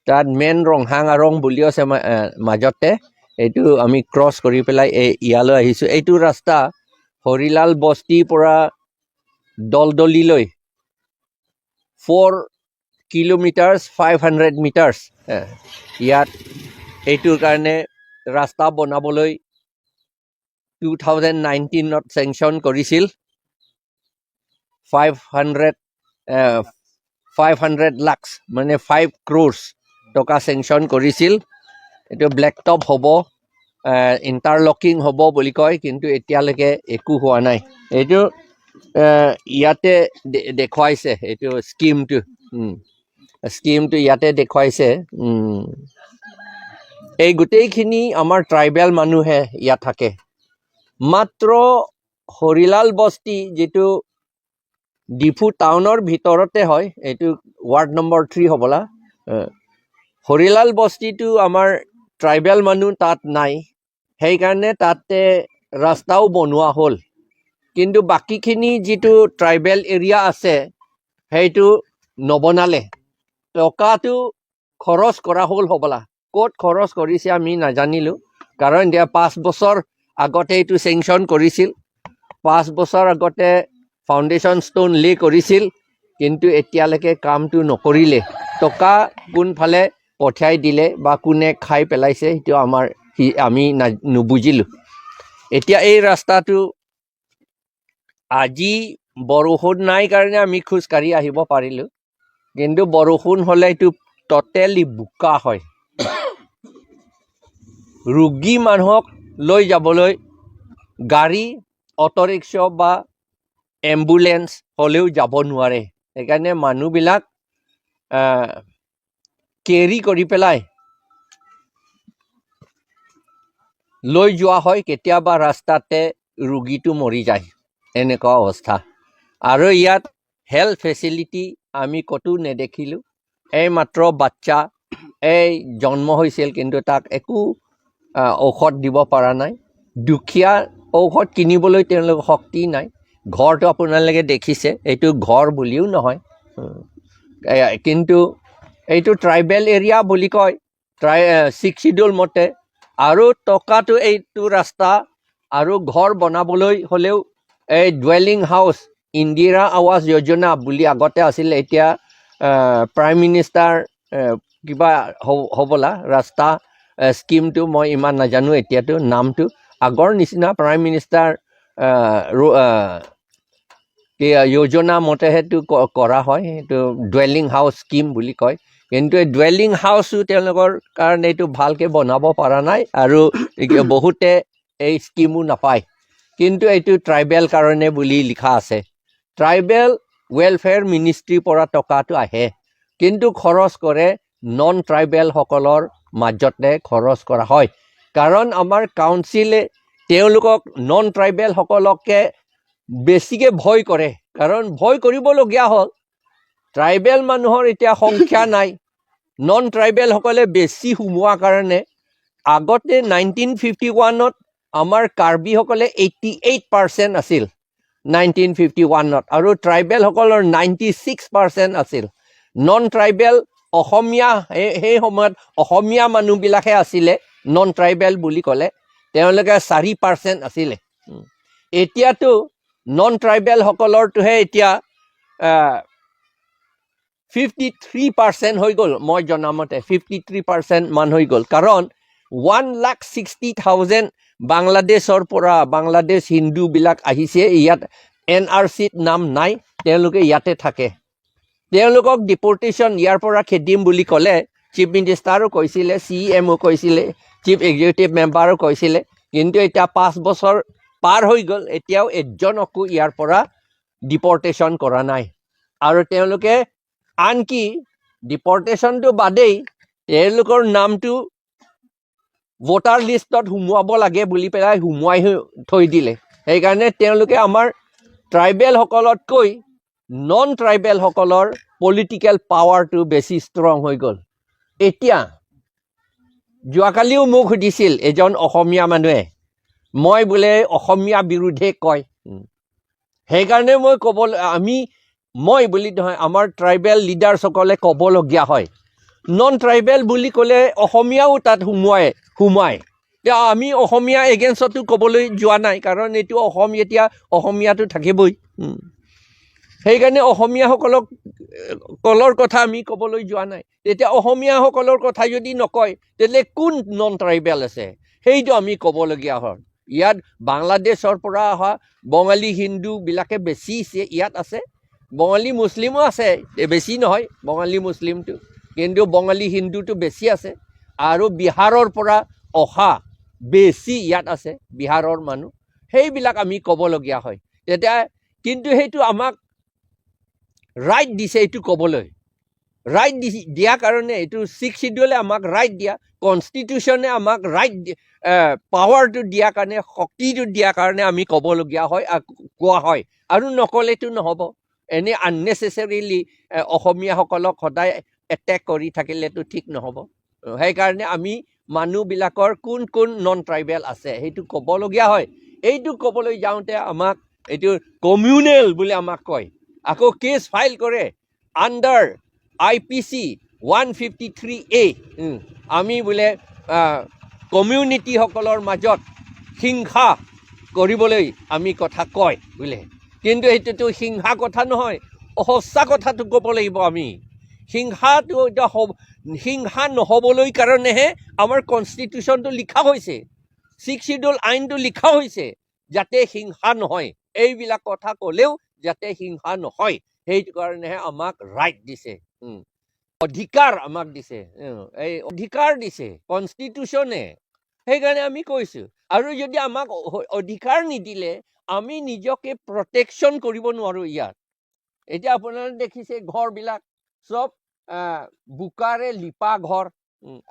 তাত মেইন ৰংহাং আৰং বুলিও আছে মাজতে। এইটো আমি ক্ৰছ কৰি পেলাই এই ইয়ালৈ আহিছোঁ। এইটো ৰাস্তা হৰিলাল বস্তিৰ পৰা দলদলিলৈ 4 kilometers 500 meters। ইয়াত এইটোৰ কাৰণে ৰাস্তা বনাবলৈ 2019ত চেংচন কৰিছিল 500 lakhs, মানে 5 ক্ৰ'ৰ্ছ টকা চেংচন কৰিছিল। এইটো ব্লেক টপ হ'ব, ইণ্টাৰলকিং হ'ব বুলি কয়, কিন্তু এতিয়ালৈকে একো হোৱা নাই। এইটো ইয়াতে দেখুৱাইছে, এইটো স্কিমটো ইয়াতে দেখুৱাইছে। এই গোটেইখিনি আমাৰ ট্ৰাইবেল মানুহে ইয়াত থাকে। মাত্ৰ হৰিলাল বস্তি, যিটো ডিফু টাউনৰ ভিতৰতে হয়, এইটো ৱাৰ্ড নম্বৰ 3 হ'বলা। হৰিলাল বস্তিটো আমাৰ ট্ৰাইবেল মানুহ তাত নাই, সেইকাৰণে তাতে ৰাস্তাও বনোৱা হ'ল। কিন্তু বাকীখিনি যিটো ট্ৰাইবেল এৰিয়া আছে, সেইটো নবনালে। টকাটো খৰচ কৰা হ'ল হ'বলা, ক'ত খৰচ কৰিছে আমি নাজানিলোঁ। কাৰণ এতিয়া 5 বছৰ আগতে এইটো চেংচন কৰিছিল, 5 বছৰ আগতে ফাউণ্ডেশ্যন ষ্ট'ন লে কৰিছিল, কিন্তু এতিয়ালৈকে কামটো নকৰিলে। টকা কোনফালে পঠিয়াই দিলে বা কোনে খাই পেলাইছে, সেইটো আমাৰ আমি নুবুজিলোঁ। এতিয়া এই ৰাস্তাটো আজি বৰষুণ নাই কাৰণে আমি খোজকাঢ়ি আহিব পাৰিলোঁ, কিন্তু বৰষুণ হ'লে এইটো ট'টেলি বোকা হয়। ৰোগী মানুহক লৈ যাবলৈ গাড়ী, অট'ৰিক্সা বা এম্বুলেঞ্চ হ'লেও যাব নোৱাৰে। সেইকাৰণে মানুহবিলাক কেৰি কৰি পেলাই লৈ যোৱা হয়। কেতিয়াবা ৰাস্তাতে ৰোগীটো মৰি যায়, এনেকুৱা অৱস্থা। আৰু ইয়াত হেল্থ ফেচিলিটি আমি ক'তো নেদেখিলোঁ। এই মাত্ৰ বাচ্চা এই জন্ম হৈছিল, কিন্তু তাক একো ঔষধ দিব পৰা নাই। দুখীয়া, ঔষধ কিনিবলৈ তেওঁলোকৰ শক্তি নাই। ঘৰটো আপোনালোকে দেখিছে, এইটো ঘৰ বুলিও নহয়। কিন্তু এইটো ট্ৰাইবেল এৰিয়া বুলি কয় ছিক্স চিডিউল মতে। আৰু টকাটো এইটো ৰাস্তা আৰু ঘৰ বনাবলৈ হ'লেও এই ডুৱেলিং হাউচ, ইন্দিৰা আৱাস যোজনা বুলি আগতে আছিল, এতিয়া প্ৰাইম মিনিষ্টাৰ কিবা হ'বলা ৰাস্তা স্কিমটো, মই ইমান নাজানো এতিয়াতো নামটো। আগৰ নিচিনা প্ৰাইম মিনিষ্টাৰ কি যোজনা মতে সেইটো কৰা হয়, সেইটো ডুৱেলিং হাউচ স্কিম বুলি কয়। কিন্তু এই ডুৱেলিং হাউচো তেওঁলোকৰ কাৰণে এইটো ভালকৈ বনাব পৰা নাই আৰু বহুতে এই স্কিমো নাপায়। কিন্তু এইটো ট্ৰাইবেল কাৰণে বুলি লিখা আছে। ট্ৰাইবেল ৱেলফেয়াৰ মিনিষ্ট্ৰীৰ পৰা টকাটো আহে, কিন্তু খৰচ কৰে নন ট্ৰাইবেলসকলৰ মাজতে খৰচ কৰা হয়। কাৰণ আমাৰ কাউন্সিলে তেওঁলোকক, নন ট্ৰাইবেলসকলকে বেছিকৈ ভয় কৰে। কাৰণ ভয় কৰিবলগীয়া হ'ল, ট্ৰাইবেল মানুহৰ এতিয়া সংখ্যা নাই, নন ট্ৰাইবেলসকলে বেছি সোমোৱা কাৰণে। আগতে 1951ত আমাৰ কাৰ্বিসকলে 88% আছিল 1951ত, আৰু ট্ৰাইবেলসকলৰ 96% আছিল। নন ট্ৰাইবেল অসমীয়া, সেই সময়ত অসমীয়া মানুহবিলাকহে আছিলে নন ট্ৰাইবেল বুলি ক'লে, তেওঁলোকে 4% আছিলে। এতিয়াতো নন ট্ৰাইবেলসকলৰটোহে এতিয়া 53% হৈ গ'ল। মই জনামতে 53% মান হৈ গ'ল। কাৰণ 1,60,000 বাংলাদেশৰ পৰা বাংলাদেশ হিন্দুবিলাক আহিছে ইয়াত, এনআৰচিত নাম নাই, তেওঁলোকে ইয়াতে থাকে। তেওঁলোকক ডিপৰ্টেশ্যন, ইয়াৰ পৰা খেদিম বুলি ক'লে। চিফ মিনিষ্টাৰো কৈছিলে, চি এমো কৈছিলে, চিফ এক্সিকিউটিভ মেম্বাৰো কৈছিলে। কিন্তু এতিয়া 5 বছৰ পাৰ হৈ গ'ল, এতিয়াও এজনকো ইয়াৰ পৰা ডিপৰ্টেশ্যন কৰা নাই। আৰু তেওঁলোকে আনকি ডিপৰ্টেশ্যনটো বাদেই, তেওঁলোকৰ নামটো ভোটাৰ লিষ্টত সোমোৱাব লাগে বুলি পেলাই সোমোৱাই থৈ দিলে। সেইকাৰণে তেওঁলোকে আমাৰ ট্ৰাইবেলসকলতকৈ নন ট্ৰাইবেলসকলৰ পলিটিকেল পাৱাৰটো বেছি ষ্ট্ৰং হৈ গ'ল। এতিয়া যোৱাকালিও মোক সুধিছিল এজন অসমীয়া মানুহে, মই বোলে অসমীয়া বিৰোধে কয়। সেইকাৰণে মই ক'ব, আমি, মই বুলি নহয়, আমাৰ ট্ৰাইবেল লিডাৰ্ছসকলে ক'বলগীয়া হয়। নন ট্ৰাইবেল বুলি ক'লে অসমীয়াও তাত সোমায়। এতিয়া আমি অসমীয়া এগেইনষ্টতো ক'বলৈ যোৱা নাই, কাৰণ এইটো অসম, এতিয়া অসমীয়াটো থাকিবই। সেইকাৰণে অসমীয়াসকলক কলৰ কথা আমি ক'বলৈ যোৱা নাই। তেতিয়া অসমীয়াসকলৰ কথা যদি নকয়, তেতিয়াহ'লে কোন নন ট্ৰাইবেল আছে, সেইটো আমি ক'বলগীয়া হয়। ইয়াত বাংলাদেশৰ পৰা অহা বঙালী হিন্দুবিলাকে বেছি ইয়াত আছে। বঙালী মুছলিমো আছে, বেছি নহয় বঙালী মুছলিমটো, কিন্তু বঙালী হিন্দুটো বেছি আছে। আৰু বিহাৰৰ পৰা অহা বেছি ইয়াত আছে, বিহাৰৰ মানুহ। সেইবিলাক আমি ক'বলগীয়া হয় তেতিয়া। কিন্তু সেইটো আমাক ৰাইট দিছে এইটো ক'বলৈ। ৰাইট দি দিয়াৰ কাৰণে, এইটো ছিক্স চিডিউলে আমাক ৰাইট দিয়া, কনষ্টিটিউশ্যনে আমাক ৰাইট পাৱাৰটো দিয়াৰ কাৰণে, শক্তিটো দিয়াৰ কাৰণে আমি ক'বলগীয়া হয় আৰু কোৱা হয়। আৰু নক'লেতো নহ'ব। এনেই আননেচেচাৰিলি অসমীয়াসকলক সদায় এটেক কৰি থাকিলেতো ঠিক নহ'ব। সেইকাৰণে আমি মানুহবিলাকৰ কোন কোন নন ট্ৰাইবেল আছে, সেইটো ক'বলগীয়া হয়। এইটো ক'বলৈ যাওঁতে আমাক এইটো কমিউনেল বুলি আমাক কয়। আকৌ কেছ ফাইল কৰে আণ্ডাৰ IPC 153A। আমি বোলে কমিউনিটিসকলৰ মাজত হিংসা কৰিবলৈ আমি কথা কয় বোলে। কিন্তু সেইটোতো হিংসা কথা নহয়, সঁচা কথাটো ক'ব লাগিব আমি। হিংসাটো এতিয়া হিংসা নহ'বলৈ কাৰণেহে আমাৰ কনষ্টিটিউশ্যনটো লিখা হৈছে, ছিক্স চিডিউল আইনটো লিখা হৈছে, যাতে হিংসা নহয়। এইবিলাক কথা ক'লেও যাতে হিংসা নহয়, সেইটো কাৰণেহে আমাক ৰাইট দিছে, অধিকাৰ আমাক দিছে। এই অধিকাৰ দিছে কনষ্টিটিউশ্যনে, সেইকাৰণে আমি কৈছোঁ। আৰু যদি আমাক অধিকাৰ নিদিলে, আমি নিজকে প্ৰটেকশ্যন কৰিব নোৱাৰোঁ ইয়াত। এতিয়া আপোনালোকে দেখিছে ঘৰবিলাক চব বোকাৰে লিপা ঘৰ।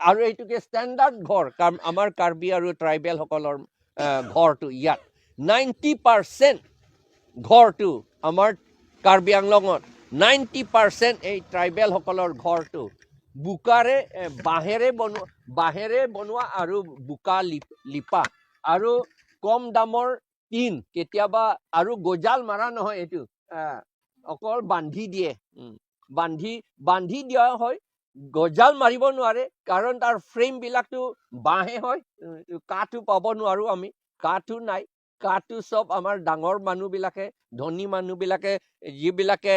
আৰু এইটোকে ষ্টেণ্ডাৰ্ড ঘৰ। আমাৰ কাৰ্বি আৰু ট্ৰাইবেলসকলৰ ঘৰটো ইয়াত 90% ঘৰটো, আমাৰ কাৰ্বি আংলঙত 90% এই ট্ৰাইবেলসকলৰ ঘৰটো বোকাৰে বাঁহেৰে বনোৱা আৰু বোকা লিপা আৰু কম দামৰ টিন কেতিয়াবা। আৰু গজাল মাৰা নহয়, এইটো অকল বান্ধি দিয়ে। বান্ধি বান্ধি দিয়া হয়, গজাল মাৰিব নোৱাৰে, কাৰণ তাৰ ফ্ৰেমবিলাকতো বাঁহে হয়। কাঠো পাব নোৱাৰোঁ আমি, কাঠো নাই। কাঠটো চব আমাৰ ডাঙৰ মানুহবিলাকে, ধনী মানুহবিলাকে, যিবিলাকে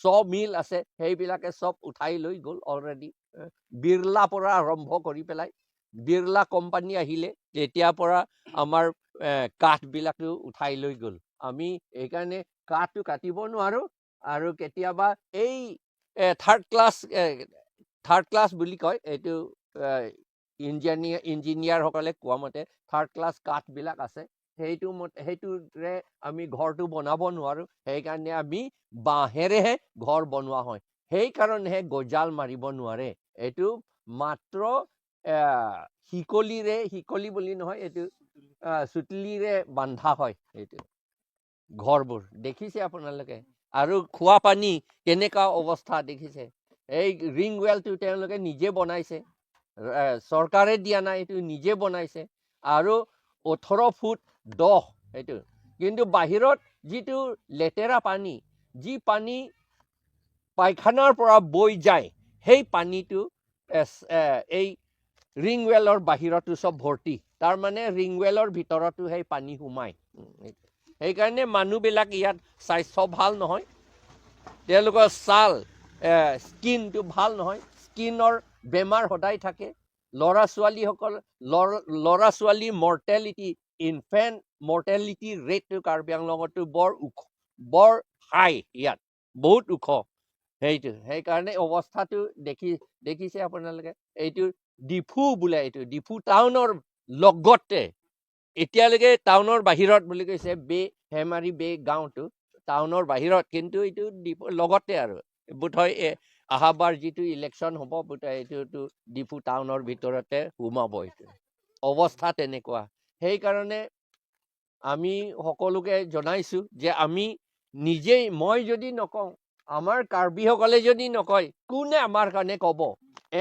ছ মিল আছে, সেইবিলাকে চব উঠাই লৈ গ'ল অলৰেডি। বিৰলা পৰা আৰম্ভ কৰি পেলাই, বিৰলা কোম্পানী আহিলে, তেতিয়াৰ পৰা আমাৰ কাঠবিলাকো উঠাই লৈ গ'ল। আমি সেইকাৰণে কাঠটো কাটিব নোৱাৰোঁ। আৰু কেতিয়াবা এই থাৰ্ড ক্লাছ বুলি কয় এইটো, ইঞ্জিনিয়াৰসকলে কোৱা মতে থাৰ্ড ক্লাছ কাঠবিলাক আছে, সেইটো মতে সেইটোৰে আমি ঘৰটো বনাব নোৱাৰোঁ। সেইকাৰণে আমি বাঁহেৰেহে ঘৰ বনোৱা হয়। সেইকাৰণেহে গজাল মাৰিব নোৱাৰে। এইটো মাত্ৰ শিকলিৰে, শিকলি বুলি নহয়, এইটো চুতলিৰে বান্ধা হয় এইটো ঘৰবোৰ। দেখিছে আপোনালোকে। আৰু খোৱা পানী কেনেকুৱা অৱস্থা দেখিছে। এই ৰিং ৱেলটো তেওঁলোকে নিজে বনাইছে, চৰকাৰে দিয়া নাই, এইটো নিজে বনাইছে। আৰু 18 ফুট 10 সেইটো। কিন্তু বাহিৰত যিটো লেতেৰা পানী, যি পানী পায়খানাৰ পৰা বৈ যায়, সেই পানীটো এই ৰিং ৱেলৰ বাহিৰতো চব ভৰ্তি। তাৰমানে ৰিং ৱেলৰ ভিতৰতো সেই পানী সোমায়। সেইকাৰণে মানুহবিলাক ইয়াত স্বাস্থ্য ভাল নহয়। তেওঁলোকৰ ছাল, স্কিনটো ভাল নহয়, স্কিনৰ বেমাৰ সদায় থাকে। ল'ৰা ছোৱালীসকল, ল'ৰা ছোৱালী মৰ্টেলিটি, ইনফেণ্ট মৰ্টেলিটি ৰেটটো কাৰ্বি আংলঙতো বৰ ওখ, বৰ হাই, ইয়াত বহুত ওখ সেইটো। সেইকাৰণে অৱস্থাটো দেখিছে আপোনালোকে। এইটো ডিফু বোলে, এইটো ডিফু টাউনৰ লগতে, এতিয়ালৈকে টাউনৰ বাহিৰত বুলি কৈছে। বে হেমাৰী বে গাঁওটো টাউনৰ বাহিৰত, কিন্তু এইটো ডিফু লগতে। আৰু বোধহয় অহাবাৰ যিটো ইলেকশ্যন হ'ব, বোধহয় এইটোতো ডিফু টাউনৰ ভিতৰতে সোমাব। এইটো অৱস্থা তেনেকুৱা। সেইকাৰণে আমি সকলোকে জনাইছোঁ যে আমি নিজেই, মই যদি নকওঁ, আমাৰ কাৰ্বিসকলে যদি নকয়, কোনে আমাৰ কাৰণে ক'ব?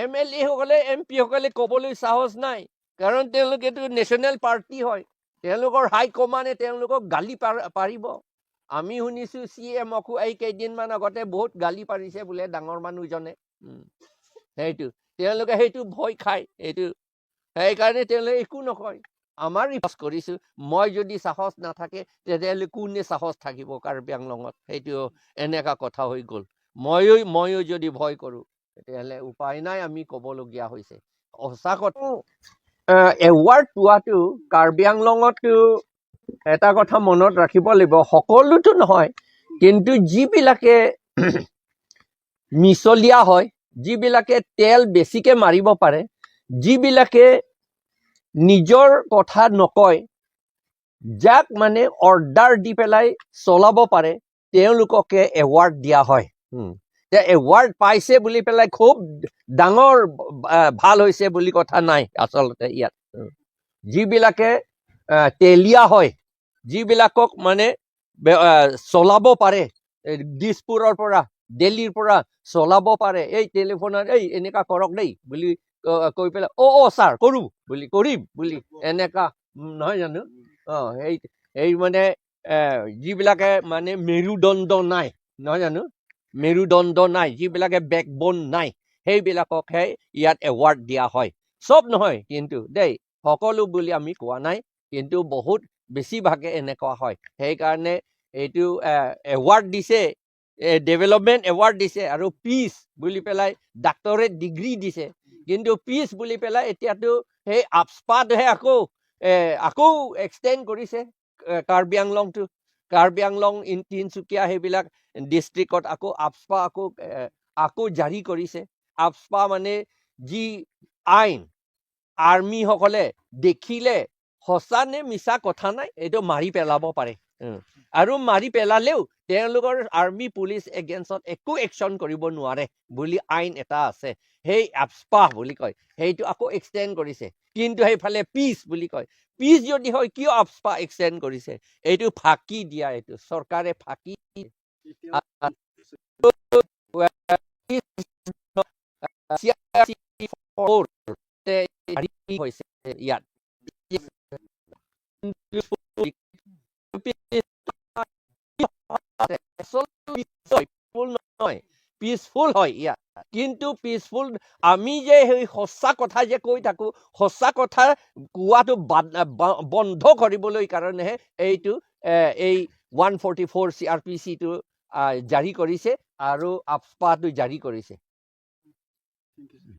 এম এল এসকলে, এম পিসকলে ক'বলৈ সাহস নাই, কাৰণ তেওঁলোকেতো নেশ্যনেল পাৰ্টি হয়, তেওঁলোকৰ হাই কমাণ্ডে তেওঁলোকক গালি পাৰিব। আমি শুনিছোঁ চি এমকো এই কেইদিনমান আগতে বহুত গালি পাৰিছে বোলে ডাঙৰ মানুহজনে। সেইটো তেওঁলোকে সেইটো ভয় খায় এইটো, সেইকাৰণে তেওঁলোকে একো নকয়। আমাৰ ৰিপৰ্ট কৰিছোঁ মই, যদি সাহস নাথাকে তেতিয়াহ'লে কোনে সাহস থাকিব কাৰ্বি আংলঙত? সেইটো এনেকুৱা কথা হৈ গ'ল। ময়ো যদি ভয় কৰোঁ, তেতিয়াহ'লে উপায় নাই, আমি ক'বলগীয়া হৈছে সঁচা কথা। এৱাৰ্ড পোৱাটো কাৰ্বি আংলঙতো এটা কথা মনত ৰাখিব লাগিব, সকলোতো নহয়, কিন্তু যিবিলাকে মিছলীয়া হয়, যিবিলাকে তেল বেছিকে মাৰিব পাৰে, যিবিলাকে নিজৰ কথা নকয়, যাক মানে অৰ্ডাৰ দি পেলাই চলাব পাৰে, তেওঁলোককে এৱাৰ্ড দিয়া হয়। এতিয়া এৱাৰ্ড পাইছে বুলি পেলাই খুব ডাঙৰ ভাল হৈছে বুলি কথা নাই আচলতে ইয়াত। যিবিলাকে তেলীয়া হয়, যিবিলাকক মানে চলাব পাৰে, এই দিছপুৰৰ পৰা, দিল্লীৰ পৰা চলাব পাৰে, এই টেলিফোনত "এই এনেকা কৰক দেই" বুলি কৈ পেলাই, "অ অ ছাৰ, কৰোঁ" বুলি, "কৰিম" বুলি, এনেকা নহয় জানো? সেই মানে যিবিলাকে মানে মেৰুদণ্ড নাই, নহয় জানো? মেৰুদণ্ড নাই, যিবিলাকে বেকবন নাই, সেইবিলাককহে ইয়াত এৱাৰ্ড দিয়া হয়। চব নহয় কিন্তু দেই, সকলো বুলি আমি কোৱা নাই, কিন্তু বহুত বেছিভাগে এনেকুৱা হয়। সেইকাৰণে এইটো এৱাৰ্ড দিছে, ডেভেলপমেণ্ট এৱাৰ্ড দিছে আৰু পিচ বুলি পেলাই ডাক্তৰেট ডিগ্ৰী দিছে। কিন্তু পিচ বুলি পেলাই এতিয়াতো সেই আফস্পাতহে আকৌ এক্সটেণ্ড কৰিছে কাৰ্বি আংলংটো, কাৰ্বি আংলং, ইন তিনচুকীয়া, সেইবিলাক ডিষ্ট্ৰিক্টত আকৌ আফস্পা আকৌ জাৰি কৰিছে। আফস্পা মানে যি আইন, আৰ্মিসকলে দেখিলে সঁচা নে মিছা কথা নাই, এইটো মাৰি পেলাব পাৰে। আৰু মাৰি পেলালেও তেওঁলোকৰ আৰ্মি পুলিচ এগেইনষ্টত একো একশ্যন কৰিব নোৱাৰে বুলি আইন এটা আছে, সেই আফস্পা বুলি কয়। সেইটো আকৌ এক্সটেণ্ড কৰিছে। কিন্তু সেইফালে পিচ বুলি কয়। পিচ যদি হয়, কিয় আফস্পা এক্সটেণ্ড কৰিছে? এইটো ফাঁকি দিয়া, এইটো চৰকাৰে ফাঁকি এতিয়াও হৈছে ইয়াত। নহয়, পিচফুল হয় ইয়াত, কিন্তু পিচফুল আমি যে সেই সঁচা কথা যে কৈ থাকোঁ, সঁচা কথা কোৱাটো বন্ধ কৰিবলৈ কাৰণেহে এইটো এই 144 চিআৰপিচিটো জাৰি কৰিছে আৰু আফস্পাটো জাৰি কৰিছে। Thank you, sir.